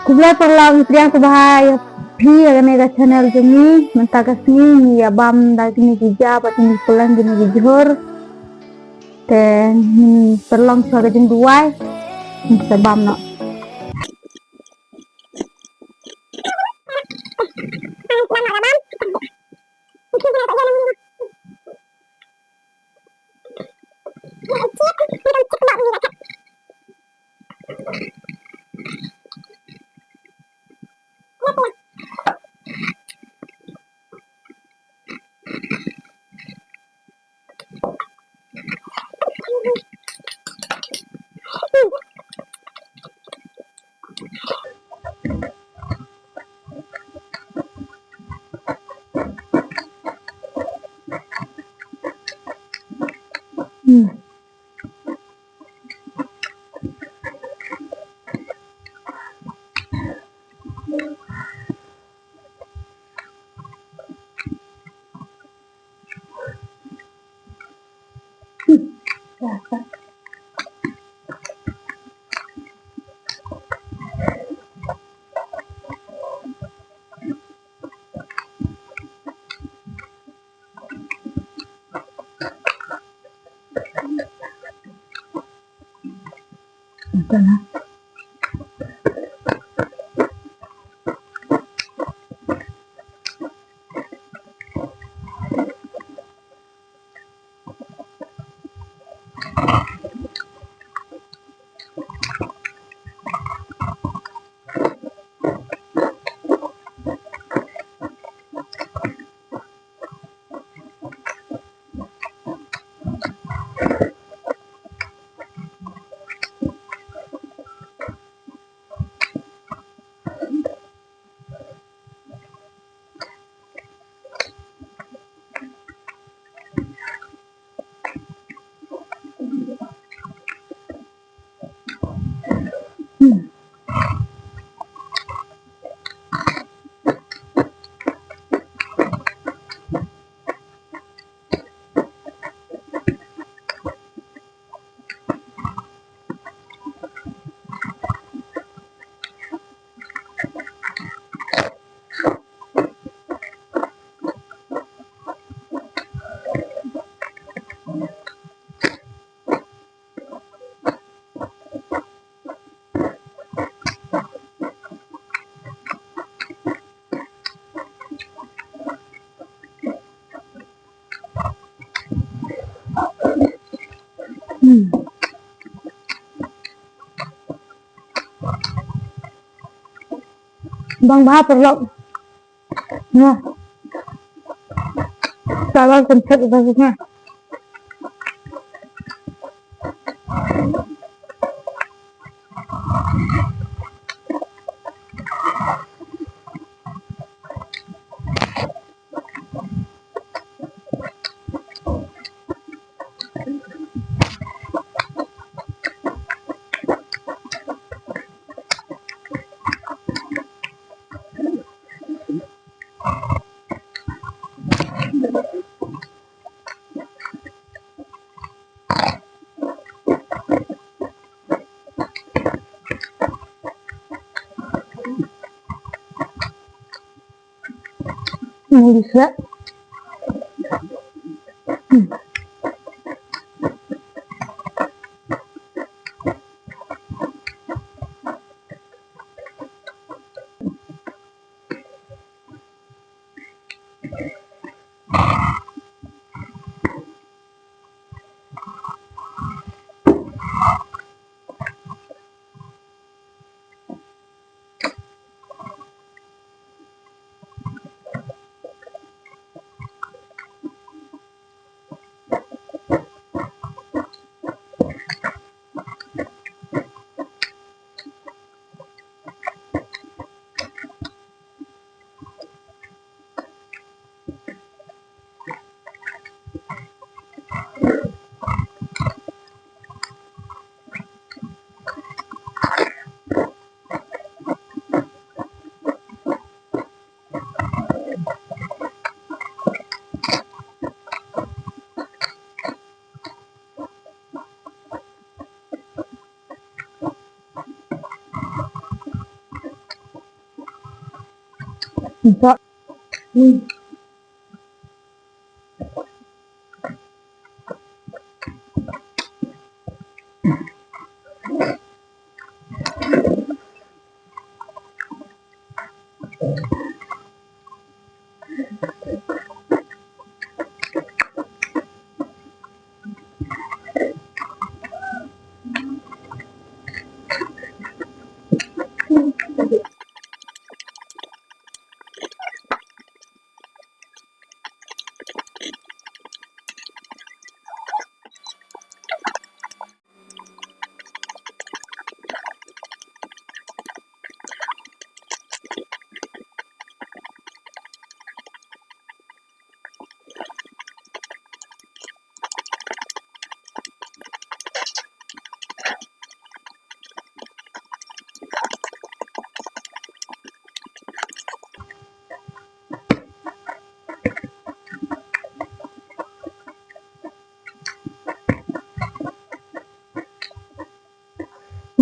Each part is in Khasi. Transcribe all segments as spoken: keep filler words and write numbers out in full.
Khublei paralok, ngi pdiang sngewbha ïa phi ïa kane ka channel jong ngi. Mynta ka sngi ngi ïa bam da kine ki ja bad kine ki pylleng, kine ki jhur. Te ngin pynlong shuwa ka jingduwai. Ngin sa bam noh. Hmm. Bang bha paralok. Nah. Sabar konsep itu sih, nah. Nang bisa. Hmm.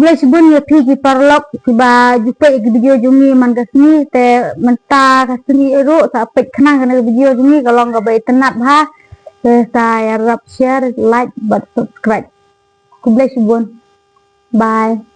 Khublei shibun ïa phi ki paralok kiba ju peit ïa ki video jong ngi man ka sngi. Te mynta ka sngi ruh sa peit khnang kane ka video jong ngi, ka long kaba itynnad bha. Te sa ïarap share, like bad subscribe. Khublei shibun. Bye.